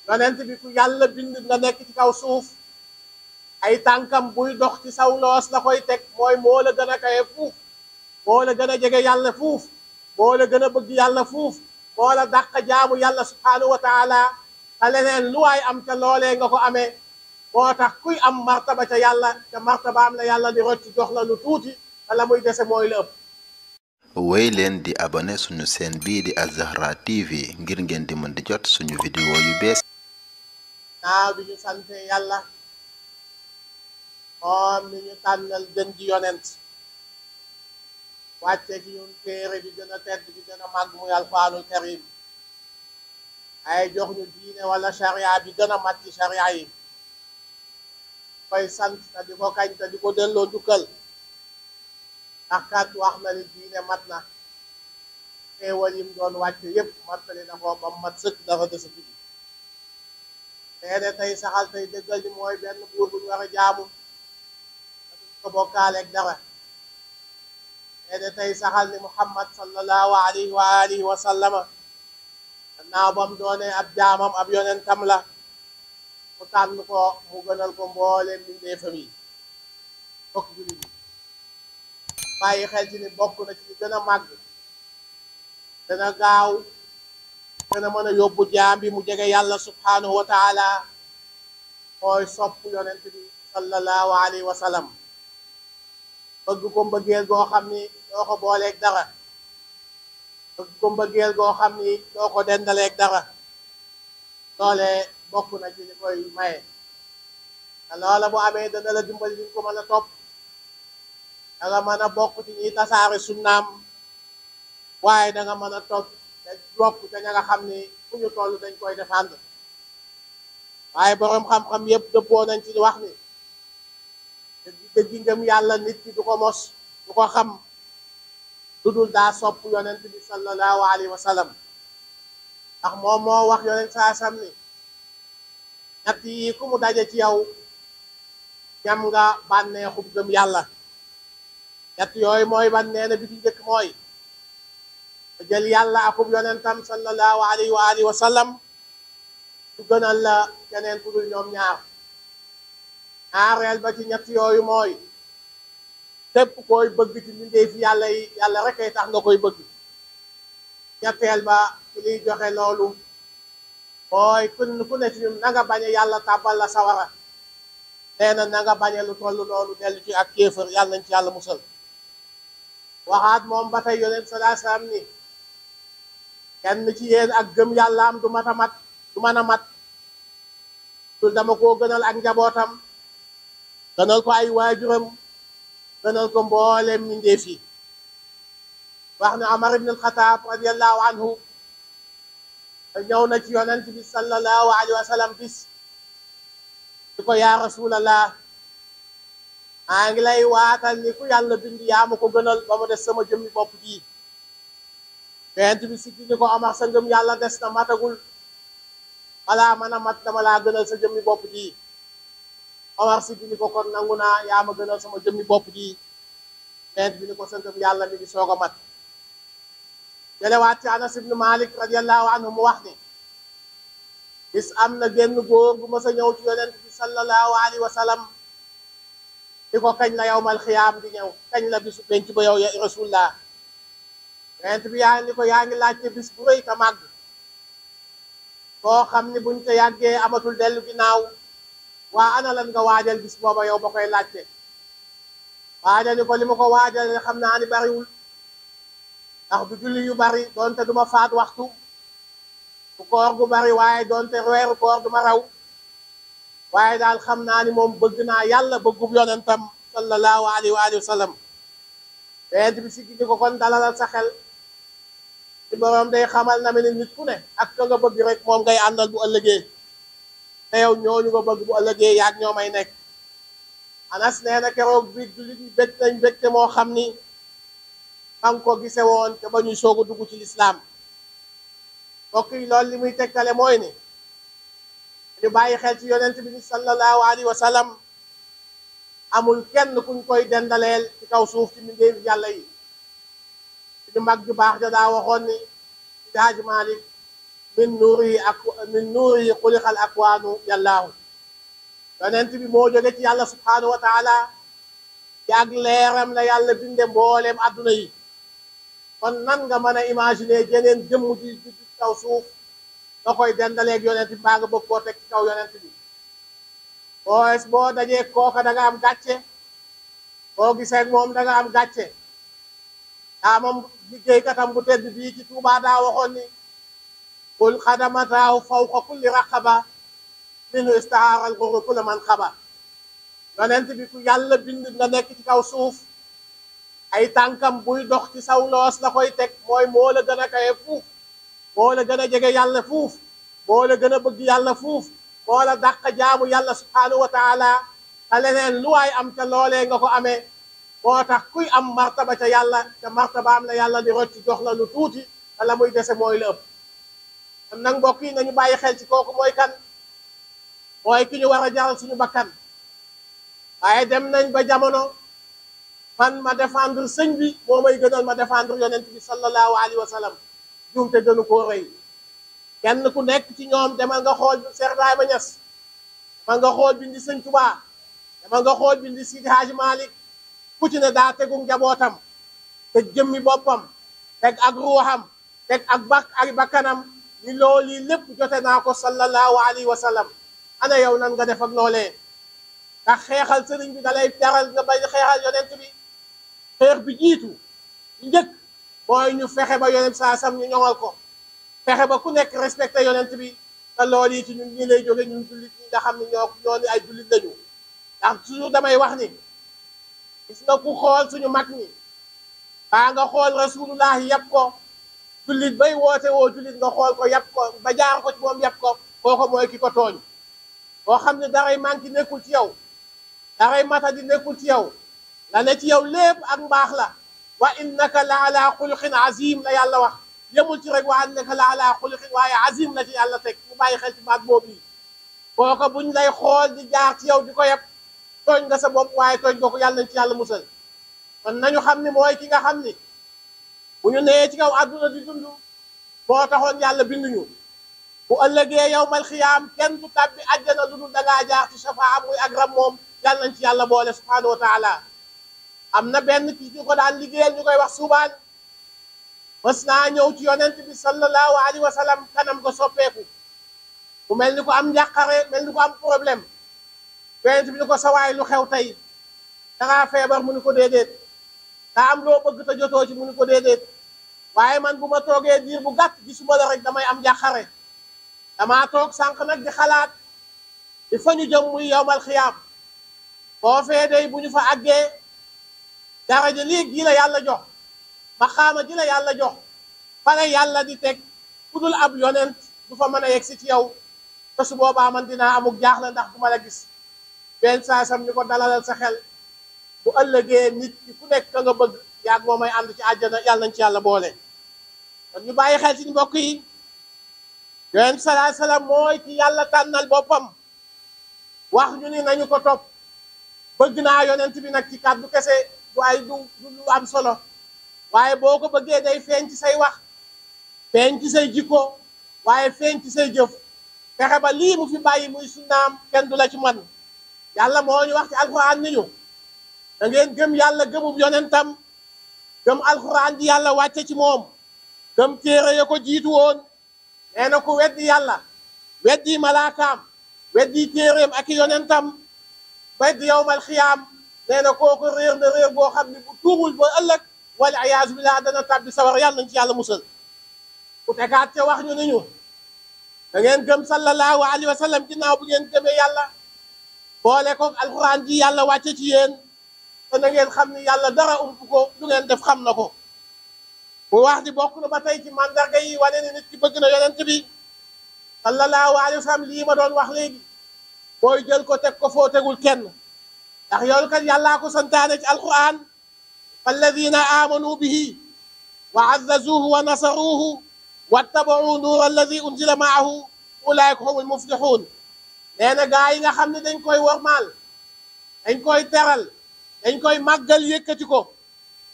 yonent bi ku yàlla bind nga nekk ci kaw suuf ay tànkam buy dox ci saw loos la koy teg mooy moo la gën a kawe fuuf moo la gën a jege yàlla fuuf moo la gën a bëgg yàlla fuuf moo la dàq jaamu yàlla subhanahu wa taala te leneen lu waay am ca loolee nga ko amee moo tax kuy am martaba ca yàlla ca martabaam la yàlla di rocc jox la lu tuuti te la muy dese mooy la ëpp. wéy leen di abonné suñu chaîne bii di Al-Zahra TV ngir ngeen di mën di jot suñu vidéo yu bees. naaw bi ñu sante yàlla moom mi ñu tànnal gën ji yonent wàcce ci ñun téere bi gën a tedd bi gën a màgg muy alquraanul karim ay jox ñu diine wala sharia bi gën a mat ci sharia yi koy sant te di ko kañ te di ko delloo njukkal ndax kat wax na ni diine mat na xéewal yim doon wàcce yépp mattali na ko ba mat sëkk dafa dësa bi teede tey saxal tey dëggal ni mooy benn buur bu ñu war a jaamu duñ ko bokkaaleeg dara teede tey saxal ni muhammad sallallahu alayhi wa alihi wa sallama gannaaw bam doonee ab jaamam ab yonentam la mu tànn ko mu gënal ko mbooleem mbindeefam yi bokk jullit yi bàyyi xel ci ni bokk na ci li gën a màgg gën a gaaw gën a mën a yóbbu jaam bi mu jege yàlla subhanahu wa taala mooy sopp yonent bi sallallahu alayhi wa sallam bëgg ko mbëggeel goo xam ni doo ko booleeg dara bëgg ko mbëggeel goo xam ni doo ko dendaleeg dara loole bokk na ci li koy maye te loola bu amee dana la dimbali di ko mën a topp danga mën a bokk ci ñuy tasaare sunnaam waaye danga mën a topp te bokk te ña nga xam ni fu ñu toll dañ koy défendre waaye boroom xam-xam yépp dëppoo nañ ci wax ni dëgg ngëm yàlla nit ki du ko mos du ko xam lu dul daa sopp yonent bi sallallahu alayhi wa sallam ndax moom moo wax yonent saa sam ni ñett yi ku mu daje ci yow ñam nga bànneexub gëm yàlla ñett yooyu mooy ban nee na bi ci njëkk mooy jël yàlla akub yonentam sallallahu alayhi wa alihi wa sallam su gënal la keneen ku dul ñoom ñaar ñaareel ba ci ñett yooyu mooy képp koy bëgg ci mbindeef yàlla yi yàlla rek ay tax nga koy bëgg ñetteel ba ci liy joxe loolu mooy ku ne ci ñun na nga bañe yàlla tàbbal la sawara nee na na nga bañe lu toll loolu dellu ci ak kéefër yàlla nañ ci yàlla musal waxaat moom ba tey yonent sallallahu alayhi wasallam ni kenn ci yéen ak gëm yàllaam du mat a mat du mën a mat dul dama koo gënal ak njabootam gënal ko ay waajuram gënal ko mbooleem mbindeef yi wax ne Omar ibn al-Khattab radiyallahu anhu ñëw na ci yonent bi sallallahu alayhi wa sallam bis di ko yaa rasulallah maa ngi lay waatal ni ku yàlla bind yaa ma ko gënal ba mu des sama jëmmi bopp ji yonent bi sikki ni ko Omar sa ngëm yàlla des na matagul balaa mën a mat dama laa gënal sa jëmmi bopp ji Omar sikki ni ko kon nangu naa yaa ma gënal sama jëmmi bopp ji yonent bi ni ko sa ngëm yàlla mi ngi soog a mat jëlewaat ci Anas ibn Malik radiyallahu anhu mu wax ni bis am na génn góor bu ma sa ñëw ci yonent bi sallallahu alayhi wa sallam di ko kañ la yawmal xiyaam di ñëw kañ la bisu penc ba yow ya rasulullah yonent bi yaa ni ko yaa ngi laajte bis bu rëy ta màgg boo xam ni buñ te yàggee amatul dellu ginnaaw waa ana lan nga waajal bis booba yow ba koy laajte waajal ni ko li ma ko waajal xam naa ni bariwul ndax du julli yu bari doonte duma faat waxtu du koor gu bari waaye doonte weeru koor duma raw waaye daal xam naa ni moom bëgg naa yàlla bëggub yonentam sallallahu alayhi wa alihi wa sallam yonent bi si gi ko kon dalalal sa xel ci boroom day xamal na me ni nit ku ne ak ka nga bëgg rek moom ngay àndal bu ëllëgee te yow ñooñu nga bëgg bu ëllëgee yaag ñoo may nekk Anas nee na keroog bi jullit ñi bég nañ bégte moo xam ni fa nga ko gise woon te ba ñuy soog a dugg ci lislaam mbokk yi loolu li muy tekkale mooy ni ñu bàyyi xel ci yonent bi ni sallallahu alayhi wa sallam amul kenn kuñ koy dendaleel ci kaw suuf ci mbindeef yàlla yi ñu mag ju baax ja daa waxoon ni Seydi Hajji Maalik min nuurihi xuliqal akwaanu yàllaahu yonent bi moo jóge ci yàlla subhaanahu wa taala ci ak leeram la yàlla binde mbooleem adduna yi kon nan nga mën a imaginer jeneen jëmm ji judd ci kaw suuf nga koy dendaleeg yonent bi baa nga bëgg koo teg ci kaw yonent bi boo dajee kooka da nga am gàcce boo gisee moom da nga am gàcce daa moom liggéeykatam bu tedd bii ci Tuubaa daa waxoon ni kul xadamataahu fawqa kulli raqaba minhu istahaaral xurru kulla man xaba yonent bi ku yàlla bind nga nekk ci kaw suuf ay tànkam buy dox ci saw loos la koy teg mooy moo la gën a kawe fuuf moo la gën a jege yàlla fuuf moo la gën a bëgg yàlla fuuf moo la dàq jaamu yàlla subhaanahu wa taala te leneen lu waay am ca loolee nga ko amee moo tax kuy am martaba ca yàlla ca martabaam la yàlla di rocc jox la lu tuuti te la muy dese mooy la ëpp kon nag mbokk yi nañu bàyyi xel ci kooku mooy kan mooy ki ñu war a jaral suñu bakkan waaye dem nañ ba jamono man ma défendre sëñ bi moo may gënal ma défendre yonent bi sallallahu alayhi wa sallam juumte gënu koo rëy kenn ku nekk ci ñoom demal nga xool Cheikh Ibrahima Niass demal nga xool bindi sëñ Touba demal nga xool bindi Sidi Hadji Malick ku ci ne daa tegu njabootam te jëmmi boppam teg ak ruuxam teg ak bakkanam ni loolu yi lépp jote naa ko sallallahu alayhi wa sallam ana yow nan nga def ak loolee ndax xeexal sëriñ bi dalay teral nga bañ xeexal yonent bi xeex bi jiitu njëkk mooy ñu fexe ba yonent saa sam ñu ñoŋal ko fexe ba ku nekk respecté yonent bi te loolu yi ci ñun ñi lay jóge ñun jullit ñi nga xam ne ñoo ni ay jullit lañu ndax toujours damay wax ni gis nga ku xool suñu mag ñi baa nga xool rasulullahi yàpp ko jullit bay woote woo jullit nga xool ko yàpp ko ba jaar ko ci moom yàpp ko kooko mooy ki ko tooñ boo xam ne daray manki nekkul ci yow daray mata di nekkul ci yow la ne ci yow lépp ak mbaax la wa innaka la ala xuluqin azim la yàlla wax yemul ci rek wa innaka la ala xuluqin waaye azim la ci yàlla teg mu bàyyi xel ci baat boobu yi kooko buñ lay xool di jaar ci yow di ko yàpp tooñ nga sa bopp waaye tooñ nga ko yàlla nañ ci yàlla musal kon nañu xam ni mooy ki nga xam ni bu ñu nee ci kaw àdduna di dund moo taxoon yàlla binduñu bu ëllëgee yawmal xiyaam kenn du tàbbi àjjana lu dul dangaa jaar ci safaa muy ak ram moom yàlla nañ ci yàlla boole subhaanahu wa taala am na benn ki ñu ko daan liggéeyal ñu koy wax subaan mës naa ñëw ci yonent bi sallallahu alayhi wa sallam kanam ko soppeeku mu mel ni ko am njàqare mel ni ko am problème yonent bi ni ko sawaay lu xew tey dangaa feebar mu ni ko déedéet daa am loo bëgg te jotoo ci mu ni ko déedéet waaye man bu ma toogee diir bu gàtt gisuma la rek damay am njàqare damaa toog sànq nag di xalaat di fa ñu jëm muy yawmal xiyaam boo fee day bu ñu fa àggee daraja lii gi la yàlla jox maqaama gi la yàlla jox fa yàlla di teg ku dul ab yonent du fa mën a yegg si ci yow te su boobaa man dinaa amuk jaaxle ndax du ma la gis benn saa sam ni ko dalalal sa xel bu ëllëgee nit ki ku nekk ka nga bëgg yaag moo may ànd ci àjjana yàlla nañ ci yàlla boole kon ñu bàyyi xel ci mbokk yi yonent salaa salaam mooy ki yàlla tànnal boppam wax ñu ni nañu ko topp bëgg naa yonent bi nag ci kàddu kese du ay du lu am solo waaye boo ko bëggee day feeñ ci say wax feeñ ci say jikko waaye feeñ ci say jëf fexe ba lii mu fi bàyyi muy sunnaam kenn du la ci man yàlla moo ñu wax ci alxuraan ni ñu da ngeen gëm yàlla gëmub yonentam gëm alxuraan ji yàlla wàcce ci moom gëm téere ya ko jiitu woon nee na ku weddi yàlla weddi malaakaam weddi téereem ak yonentam weddi yawmal xiyaam nee na kooku réer na réer boo xam ne bu tuubul ba ëllëg wala ayaasu billah dana tàbbi sawar yàlla nañ ci yàlla musal ku tegaat ca wax ñu ni ñu da ngeen gëm sallallahu alayhi wa sallam ginnaaw bu ngeen gëmee yàlla boole ko alxuraan ji yàlla wàcce ci yéen te na ngeen xam ni yàlla dara ump ko lu ngeen def xam na ko mu wax di bokk na ba tey ci mandarga yi wane ni nit ki bëgg na yonent bi sallallahu alayhi wa sallam lii ma doon wax léegi mooy jël ko teg ko foo tegul kenn ndax yoolu kat yàllaa ko santaane ci alquran falladina amanu bihi wa azzazuhu wa nasaruhu wattabau nuura alladi unzila maahu ulaika humul muflixuun nee na gaa yi nga xam ne dañ koy wormaal dañ koy teral dañ koy màggal yëkkati ko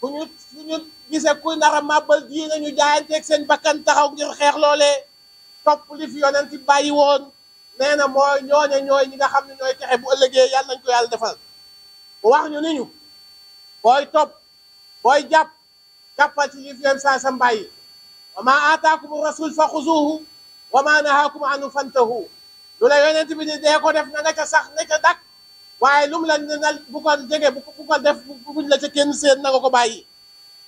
suñu gisee kuy nar a màbbal diine ñu jaayanteeg seen bakkan taxaw ngir xeex loolee topp li fi yonent bàyyi woon nee na mooy ñooy ñi nga xam ne ñooy texe bu ëllëgee yàlla nañ ko yàlla defal mu wax ñu ni ñu booy topp booy jàppal ci li fi yonent saa sa bàyyi wa ma aataakum rasul fa xuzuuhu wa ma nahaakum anhu fantahu lu la yonent bi ni dee ko def na nga ca sax ne ca dak waaye lu mu la ne nal bu ko jege bu ko def buñ la ca kenn seen na nga ko bàyyi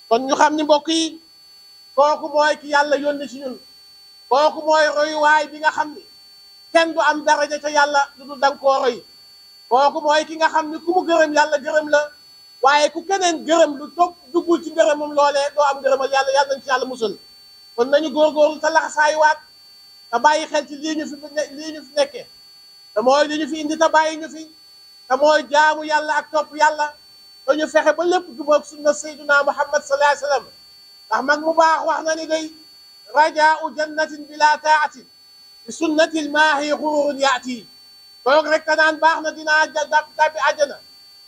kon ñu xam ni mbokk yi kooku mooy ki yàlla yónni ci ñun kooku mooy royuwaay bi nga xam ni kenn du am daraja ca yàlla lu dul danga koo roy kooku mooy ki nga xam ni ku mu gërëm yàlla gërëm la waaye ku keneen gërëm lu topp duggul ci ngërëmam loolee doo am gërëmal yàlla yàlla nañ ci yàlla musal kon nañu góorgóorlu te laxasaayuwaat te bàyyi xel ci lii ñu fi nekkee te mooy li ñu fi indi te bàyyi ñu fi te mooy jaamu yàlla ak topp yàlla dañu fexe ba lépp jubóog sunna sayyiduna Muhammad sallallahu alayhi wa sallam ndax mag mu baax wax na ni day rajaau jannatin bila taatin bi sunnatil maahi xururun yaati toog rek te naan baax na dinaa dabbi àjjana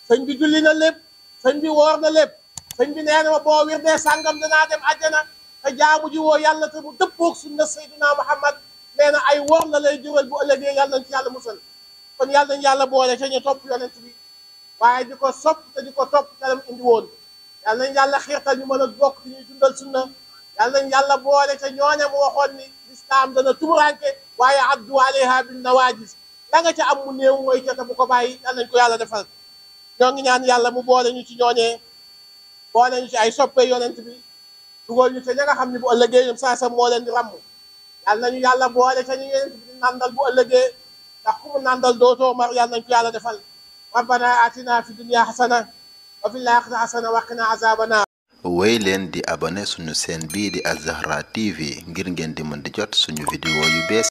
sëñ bi julli na lépp sëñ bi woor na lépp sëñ bi nee na ma boo wirdee sàngam danaa dem àjjana te jaamu ji woo yàlla te mu dëppoog sunna sayyiduna Muhammad nee na ay wor la lay jural bu ëllëgee yàlla nañ ci yàlla musal kon yàlla nañ yàlla boole ca ñu topp yonent bi waaye di ko sopp te di ko topp te lam indi woon yàlla nañ yàlla xiirtal ñu mën a bokk ci ñuy dundal sunna yàlla nañ yàlla boole ca ñooña mu waxoon ni lislaam dana tumuranke waaye addu alayha bin nawaajis la nga ca am mu néew mooy ca te bu ko bàyyi yàlla nañ ko yàlla defal ñoo ngi ñaan yàlla mu boole ñu ci ñooñee boole ñu ci ay soppe yonent bi dugal ñu ca ña nga xam ne bu ëllëgee ñoom saa sa moo leen di ràmm yàlla nañu yàlla boole ca ñu yonent bi di nandal bu ëllëgee ndax ku mu nandal dootoo mar yàlla nañ ko yàlla defal rabbana atina fi dunya xasana wa fil aaxirati xasana wa qina azaaba naar wéy leen di abonné suñu chaîne bii di Al Zahra TV ngir ngeen di mën di jot suñu vidéo yu bees